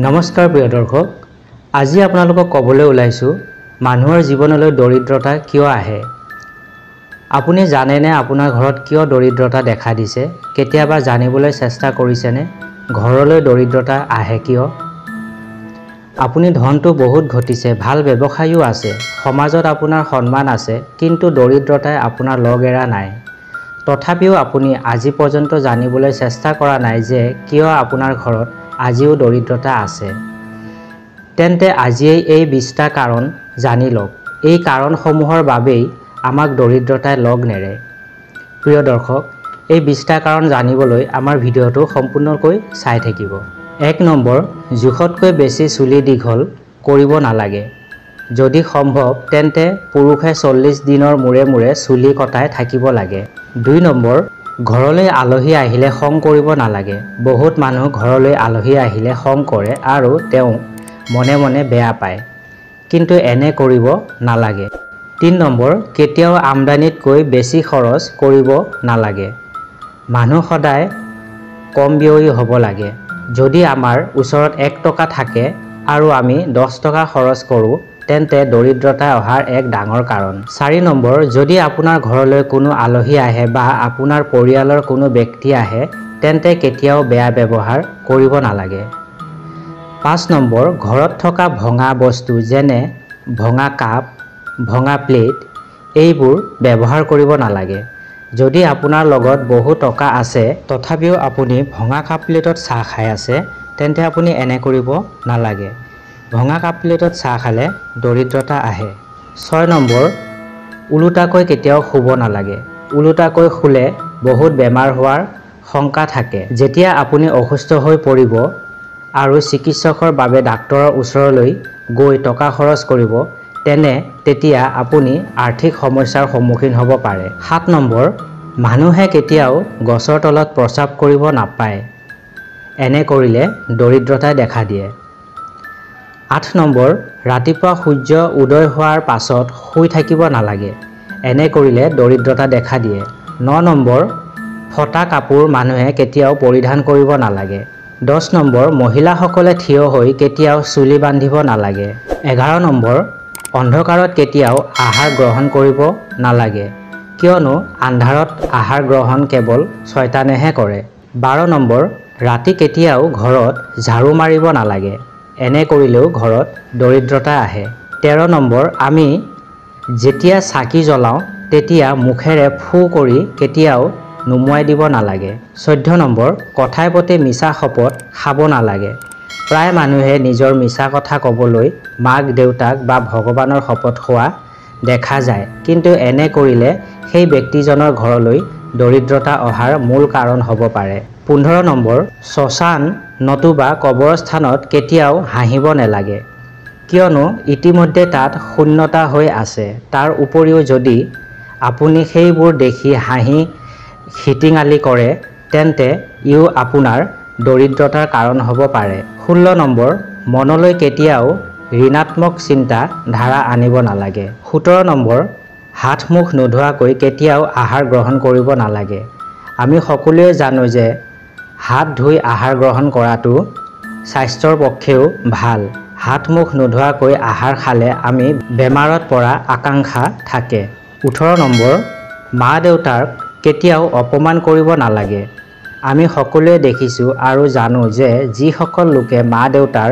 নমস্কাৰ প্ৰিয় দৰ্শক, আজি আপোনালোকক ক'বলৈ ওলাইছোঁ মানুহৰ জীৱনলৈ দৰিদ্ৰতা কিয় আহে। আপুনি জানেনে আপোনাৰ ঘৰত কিয় দৰিদ্ৰতা দেখা দিছে? কেতিয়াবা জানিবলৈ চেষ্টা কৰিছেনে ঘৰলৈ দৰিদ্ৰতা আহে কিয়? আপুনি ধনটো বহুত ঘটিছে, ভাল ব্যৱসায়ো আছে, সমাজত আপোনাৰ সন্মান আছে, কিন্তু দৰিদ্ৰতাই আপোনাৰ লগ এৰা নাই। তথাপিও আপুনি আজি পৰ্যন্ত জানিবলৈ চেষ্টা কৰা নাই যে কিয় আপোনাৰ ঘৰত আজিও দৰিদ্ৰতা আছে। তেন্তে আজিয়েই এই 20টা কাৰণ জানি লওক। এই কাৰণসমূহৰ বাবেই আমাক দৰিদ্ৰতাই লগ নেৰে। প্ৰিয় দৰ্শক, এই 20টা কাৰণ জানিবলৈ আমাৰ ভিডিঅ'টো সম্পূৰ্ণকৈ চাই থাকিব। 1 নম্বৰ, জোখতকৈ বেছি চুলি দীঘল কৰিব নালাগে। যদি সম্ভৱ তেন্তে পুৰুষে 40 দিনৰ মূৰে মূৰে চুলি কটাই থাকিব লাগে। 2 নম্বৰ, ঘৰলৈ আলহী আহিলে খং কৰিব নালাগে। বহুত মানুহ ঘৰলৈ আলহী আহিলে খং কৰে আৰু তেওঁক মনে মনে বেয়া পায়, কিন্তু এনে কৰিব নালাগে। 3 নম্বৰ, কেতিয়াও আমদানিতকৈ বেছি খৰচ কৰিব নালাগে। মানুহ সদায় কম ব্যয়ী হ'ব লাগে। যদি আমাৰ ওচৰত 1 টকা থাকে আৰু আমি 10 টকা খৰচ কৰোঁ, তেন্তে দৰিদ্ৰতা অহাৰ এক ডাঙৰ কাৰণ। 4 নম্বৰ, যদি আপোনাৰ ঘৰলৈ কোনো আলহী আহে বা আপোনাৰ পৰিয়ালৰ কোনো ব্যক্তি আহে, তেন্তে কেতিয়াও বেয়া ব্যৱহাৰ কৰিব নালাগে। 5 নম্বৰ, ঘৰত থকা ভঙা বস্তু যেনে ভঙা কাপ, ভঙা প্লেট এইবোৰ ব্যৱহাৰ কৰিব নালাগে। যদি আপোনাৰ লগত বহু টকা আছে তথাপিও আপুনি ভঙা কাপ প্লেটত চাহ খাই আছে, তেন্তে আপুনি এনে কৰিব নালাগে। ভঙা কাপ প্লেটত চাহ খালে দৰিদ্ৰতা আহে। 6 নম্বৰ, ওলোটাকৈ কেতিয়াও শুব নালাগে। ওলোটাকৈ শুলে বহুত বেমাৰ হোৱাৰ শংকা থাকে। যেতিয়া আপুনি অসুস্থ হৈ পৰিব আৰু চিকিৎসকৰ বাবে ডাক্তৰৰ ওচৰলৈ গৈ টকা খৰচ কৰিব, তেতিয়া আপুনি আৰ্থিক সমস্যাৰ সন্মুখীন হ'ব পাৰে। 7 নম্বৰ, মানুহে কেতিয়াও গছৰ তলত প্ৰস্ৰাৱ কৰিব নাপায়। এনে কৰিলে দৰিদ্ৰতাই দেখা দিয়ে। 8 নম্বৰ, ৰাতিপুৱা সূৰ্য উদয় হোৱাৰ পাছত শুই থাকিব নালাগে। এনে কৰিলে দৰিদ্ৰতা দেখা দিয়ে। 9 নম্বৰ, ফটা কাপোৰ মানুহে কেতিয়াও পৰিধান কৰিব নালাগে। 10 নম্বৰ, মহিলাসকলে থিয় হৈ কেতিয়াও চুলি বান্ধিব নালাগে। 11 নম্বৰ, অন্ধকাৰত কেতিয়াও আহাৰ গ্ৰহণ কৰিব নালাগে, কিয়নো আন্ধাৰত আহাৰ গ্ৰহণ কেৱল চয়তানেহে কৰে। 12 নম্বৰ, ৰাতি কেতিয়াও ঘৰত ঝাড়ু মাৰিব নালাগে। এনে কৰিলেও ঘৰত দৰিদ্ৰতা আহে। 13 নম্বৰ, আমি যেতিয়া চাকি জ্বলাওঁ তেতিয়া মুখেৰে ফু কৰি কেতিয়াও নুমুৱাই দিব নালাগে। 14 নম্বৰ, কথাই প্ৰতি মিছা শপত খাব নালাগে। প্ৰায় মানুহে নিজৰ মিছা কথা ক'বলৈ মাক দেউতাক বা ভগৱানৰ শপত খোৱা দেখা যায়, কিন্তু এনে কৰিলে সেই ব্যক্তিজনৰ ঘৰলৈ দৰিদ্ৰতা অহাৰ মূল কাৰণ হ'ব পাৰে। 15 নম্বৰ, শ্মশান নতুবা কবৰস্থানত কেতিয়াও হাঁহিব নালাগে, কিয়নো ইতিমধ্যে তাত শূন্যতা হৈ আছে। তাৰ উপৰিও যদি আপুনি সেইবোৰ দেখি হাঁহি খিটিঙালি কৰে, তেন্তে ইও আপোনাৰ দৰিদ্ৰতাৰ কাৰণ হ'ব পাৰে। 16 নম্বৰ, মনলৈ কেতিয়াও ঋণাত্মক চিন্তা ধাৰা আনিব নালাগে। 17 নম্বৰ, হাত মুখ নোধোৱাকৈ কেতিয়াও আহাৰ গ্ৰহণ কৰিব নালাগে। আমি সকলোৱে জানো যে হাত ধুই আহাৰ গ্ৰহণ কৰাটো স্বাস্থ্যৰ পক্ষেও ভাল। হাত মুখ নোধোৱাকৈ আহাৰ খালে আমি বেমাৰত পৰা আকাংক্ষা থাকে। 18 নম্বৰ, মা দেউতাক কেতিয়াও অপমান কৰিব নালাগে। আমি সকলোৱে দেখিছোঁ আৰু জানো যে যিসকল লোকে মা দেউতাৰ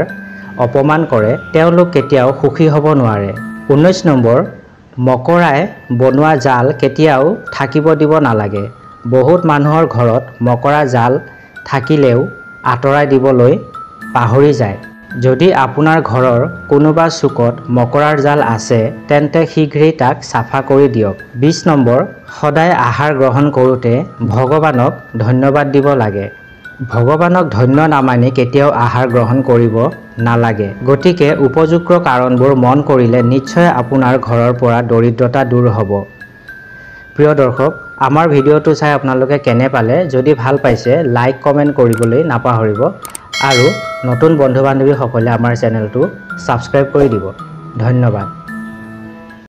অপমান কৰে তেওঁলোক কেতিয়াও সুখী হ'ব নোৱাৰে। 19 নম্বৰ, মকৰাই বনোৱা জাল কেতিয়াও থাকিব দিব নালাগে। বহুত মানুহৰ ঘৰত মকৰা জাল থাকিলেও আঁতৰাই দিবলৈ পাহৰি যায়। যদি আপোনাৰ ঘৰৰ কোনোবা চুকত মকৰাৰ জাল আছে, তেন্তে শীঘ্ৰেই তাক চাফা কৰি দিয়ক। 20 নম্বৰ, সদায় আহাৰ গ্ৰহণ কৰোঁতে ভগৱানক ধন্যবাদ দিব লাগে। ভগৱানক ধন্য নামানি কেতিয়াও আহাৰ গ্ৰহণ কৰিব নালাগে। গতিকে উপযুক্ত কাৰণবোৰ মন কৰিলে নিশ্চয় আপোনাৰ ঘৰৰ পৰা দৰিদ্ৰতা দূৰ হ'ব। প্ৰিয় দৰ্শক, আমাৰ ভিডিঅ'টো চাই আপোনালোকে কেনে পালে? যদি ভাল পাইছে লাইক কমেণ্ট কৰিবলৈ নাপাহৰিব আৰু নতুন বন্ধু-বান্ধৱীসকলে আমাৰ চেনেলটো ছাবস্ক্ৰাইব কৰি দিব। ধন্যবাদ।